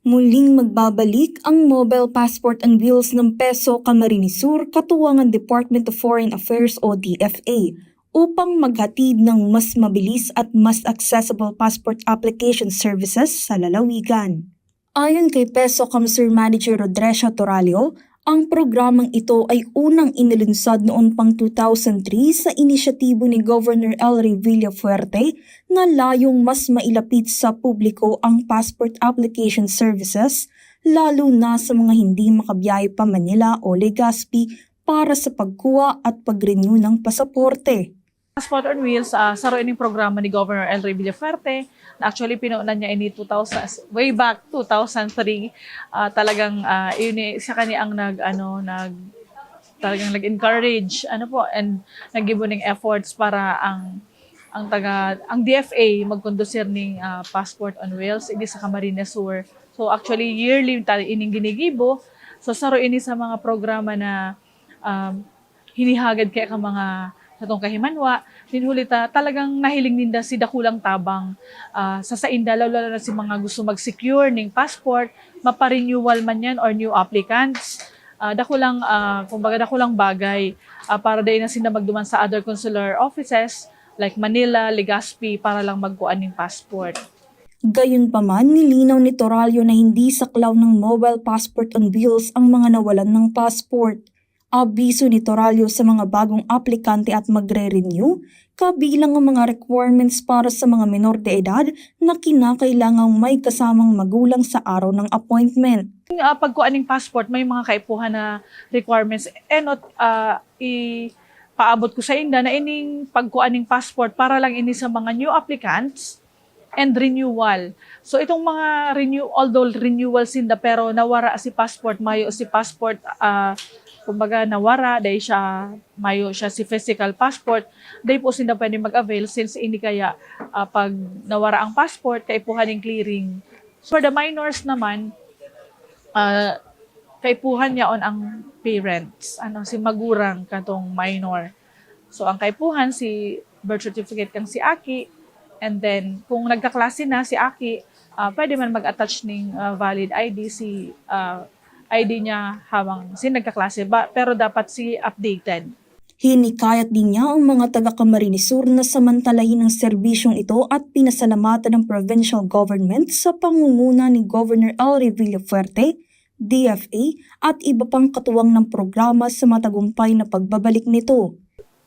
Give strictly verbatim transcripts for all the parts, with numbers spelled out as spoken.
Muling magbabalik ang Mobile Passport on Wheels ng PESO Camarines Sur katuwang ang Department of Foreign Affairs o D F A upang maghatid ng mas mabilis at mas accessible passport application services sa lalawigan. Ayon kay PESO CamSur Manager Rodrecia Toralio, ang programang ito ay unang inilunsad noon pang two thousand three sa inisyatibo ni Governor El Rey Villafuerte na layong mas mailapit sa publiko ang passport application services, lalo na sa mga hindi makabiyahe pa Manila o Legazpi para sa pagkuha at pag-renew ng pasaporte. Passport on Wheels, ah, saro ining programa ni Governor El Rey Villafuerte na actually pinunan niya ini two thousand, way back two thousand three. Ah, talagang ah, yun eh, siya kani ang nag ano nag talagang nag-encourage ano po and naggibo ning efforts para ang ang taga ang D F A magkondusir ning ah, Passport on Wheels idi sa Camarines Sur. So actually yearly ta ining ginigibo. So saro ini sa mga programa na um, hinihagad kaya ka mga satong kahimanwa, nin huli ta talagang nahiling ninda si dakulang tabang ah, sa sainda, lalo na si mga gusto mag-secure ning passport, mapa-renewal man yan or new applicants. Ah, dakulang, ah, kumbaga dakulang bagay ah, para dai na sinda magduman sa other consular offices like Manila, Legazpi para lang magkuan ning passport. Gayunpaman, nilinaw ni Toralio na hindi saklaw ng Mobile Passport on Wheels ang mga nawalan ng passport. Abiso ni Toralio sa mga bagong aplikante at magre-renew, kabilang ang mga requirements para sa mga menor de edad na kinakailangang may kasamang magulang sa araw ng appointment. Ang ah, pagkuha ning passport, may mga kaipuhan na requirements. Enot, ah, ipaabot ko sa inda na ining pagkuha ning passport para lang ini sa mga new applicants and renewal. So itong mga renew although renewal sinda pero nawara si passport, mayo si passport ah, kumbaga nawara dahil siya mayo siya si physical passport, dahil po sinda pwede mag-avail since ini kaya ah, pag nawara ang passport, kaipuhan ning clearing. For the minors naman, ah, kaipuhan niya on ang parents, ano si magurang katong minor. So ang kaipuhan si birth certificate kang si aki, and then kung nagkaklase na si aki, ah, pwede man mag-attach ning ah, valid I D si ah, I D niya habang si nagkaklase ba, pero dapat si updated. Hinikayat din niya ang mga taga Camarines Sur na samantalahin ang serbisyong ito at pinasalamatan ang provincial government sa pangunguna ni Governor El Rey Villafuerte, D F A, at iba pang katuwang ng programa sa matagumpay na pagbabalik nito.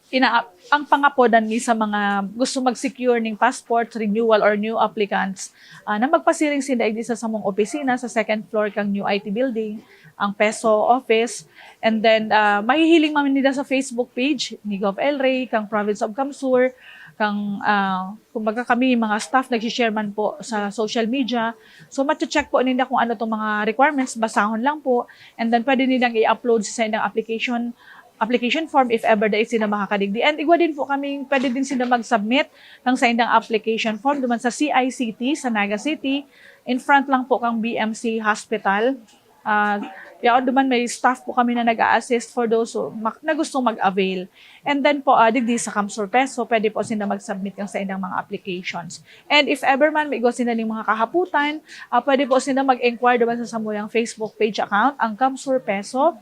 Ina ang pangapodan mi sa mga gusto mag-secure ning passport renewal or new applicants ah, na magpasiring sinda igdi sa samong opisina sa second floor kang New I T Building, ang PESO office. And then ah, mahihiling man nila sa Facebook page ni Gov El Rey, kang Province of CamSur, kang ah, kumbaga kami mga staff nag-share man po sa social media. So ma-check po ninda kung ano tong mga requirements, basahon lang po. And then pwede nilang i-upload sa ilang application application form if ever dai sila makakadigdi. And igwa din po kami, pwede din sila mag-submit ng sa indang application form duman sa C I C T sa Naga City, in front lang po kang B M C Hospital. Uh, yaon duman may staff po kami na nag-a-assist for those who, na gusto mag-avail. And then po, uh, digdi sa CamSur PESO, pwede po sila mag-submit ng sa indang mga applications. And if ever man may igwa sila ning mga kahaputan, uh, pwede po sila mag-inquire duman sa samuyang Facebook page account, ang CamSur PESO.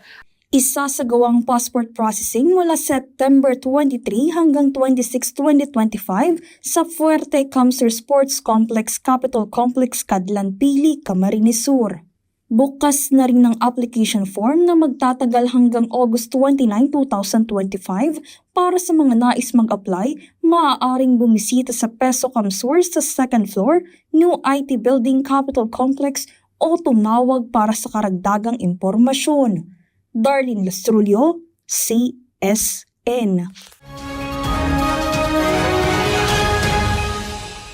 Isasagawa ang passport processing mula September twenty-three hanggang twenty-six, twenty twenty-five sa Fuerte Camsur Sports Complex, Capitol Complex, Cadlan, Pili, Camarines Sur. Bukas na rin ang application form na magtatagal hanggang August twenty-nine, two thousand twenty-five. Para sa mga nais mag-apply, maaaring bumisita sa PESO Camsur sa second floor, New I T Building, Capitol Complex o tumawag para sa karagdagang impormasyon. Darlene Lastrulio, C S N.